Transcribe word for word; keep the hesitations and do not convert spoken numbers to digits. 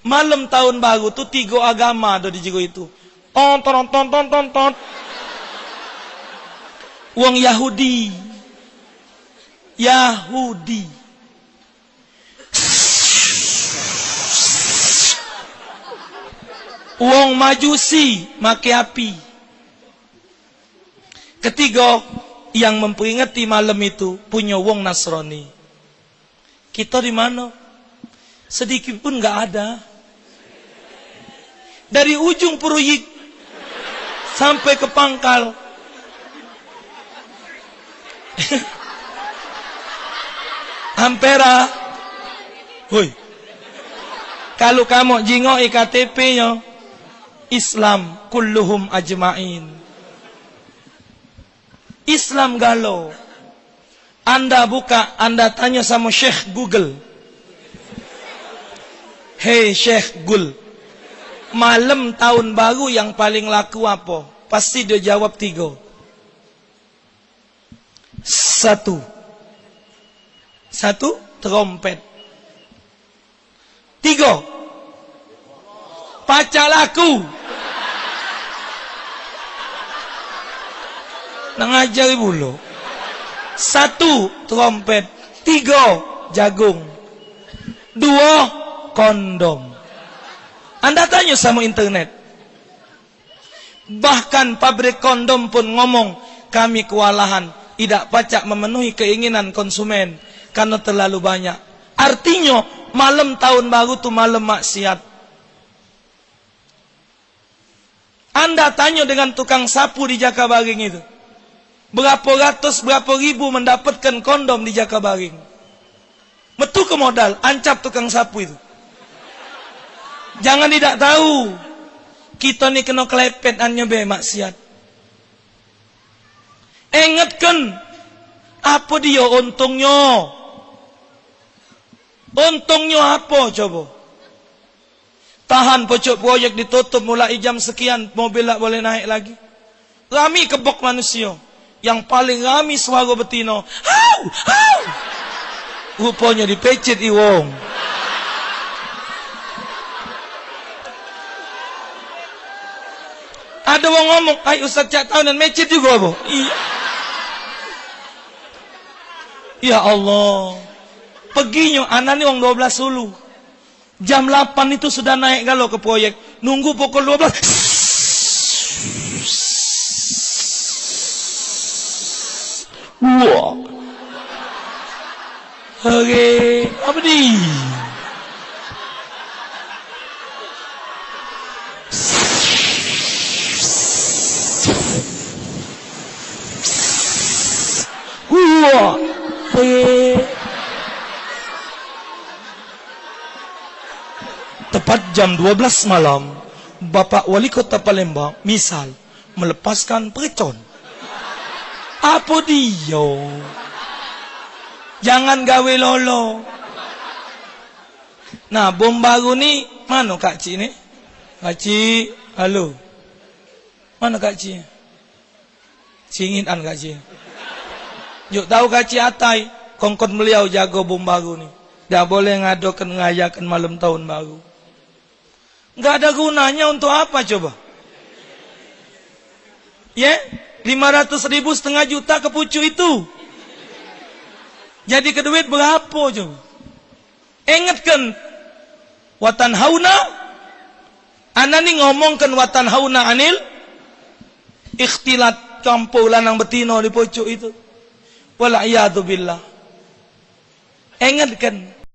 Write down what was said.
Malem taun baru tu tigo agama ado di jero itu. Ton, ton, ton, ton, ton, ton. Wong Yahudi. Yahudi. Wong Majusi make api. Ketigo, yang memperingati malam itu punyo wong Nasrani. Kita di mana? Sedikit pun nggak ada. Dari ujung Peruyik sampai ke pangkal Ampera. Hoi. Kalau kamu jingok I K T P-nyo, Islam kulluhum ajmain. Islam galo. Anda buka, anda tanyo samo Syekh Google. "Hei Syekh Gul, malem taun baru yang paling laku apo?" Pasti dio jawab tigo. Satu. Satu, trompet. Tigo. Pacak laku. Nak ngajari pulo. Satu, trompet. Tigo, jagung. Duo, kondom. Anda tanyo samo internet. Bahkan pabrik kondom pun ngomong, "Kami kewalahan, idak pacak memenuhi keinginan konsumen karena terlalu banyak." Artinyo, malem taun baru tu malem maksiat. Anda tanyo dengan tukang sapu di Jakabaring itu, berapo ratus, berapo ribu mendapatkan kondom di Jakabaring. Metu ke modal, ancap tukang sapu itu. Jangan idak tau. Kito ni keno kelepet annyo be maksiat. Engetken, apo dio untungnyo? Untungnyo apo cobo? Tahan pocok proyek ditutup mulai jam sekian, mobil dak boleh naik lagi. Rami kebok manusio. Yang paling rami suaro betino. Hau! Hau! Ruponyo dipecet iwong. Ado wong ngomong, "Ai, Ustaz, cak tahunan mecet jugo, apo?" Iya. Ya Allah. Peginyo, anak ni wong dua belas Hulu. Jam lapan itu sudah naik galo ke proyek. Nunggu pukul dua belas. Wah. Oke, apa ni? Wah. Oke. Tepat jam dua belas malam, Bapak Wali Kota Palembang, misal, melepaskan perecon. Apo dio? Jangan gawe lolo. Nah, bom baru ni, mano Kak Cik ni? Kak Cik, halo. Mano Kak Cik? Singitan Kak Cik. Juk tau Kak Cik Atai, kongkon beliau jago bom baru ni. Dak boleh ngadoken, ngayaken malem taun baru. Nggak ada gunanya, untuk apa coba? Ye, lima ratus ribu, setengah juta ke pucuk itu. Jadi ke duit berapo coba? Ingatkan, watan hauna, ana ni ngomongkan watan hauna anil ikhtilat, campur lanang betino di pucuk itu. Wal iyadzu billah. Ingatkan,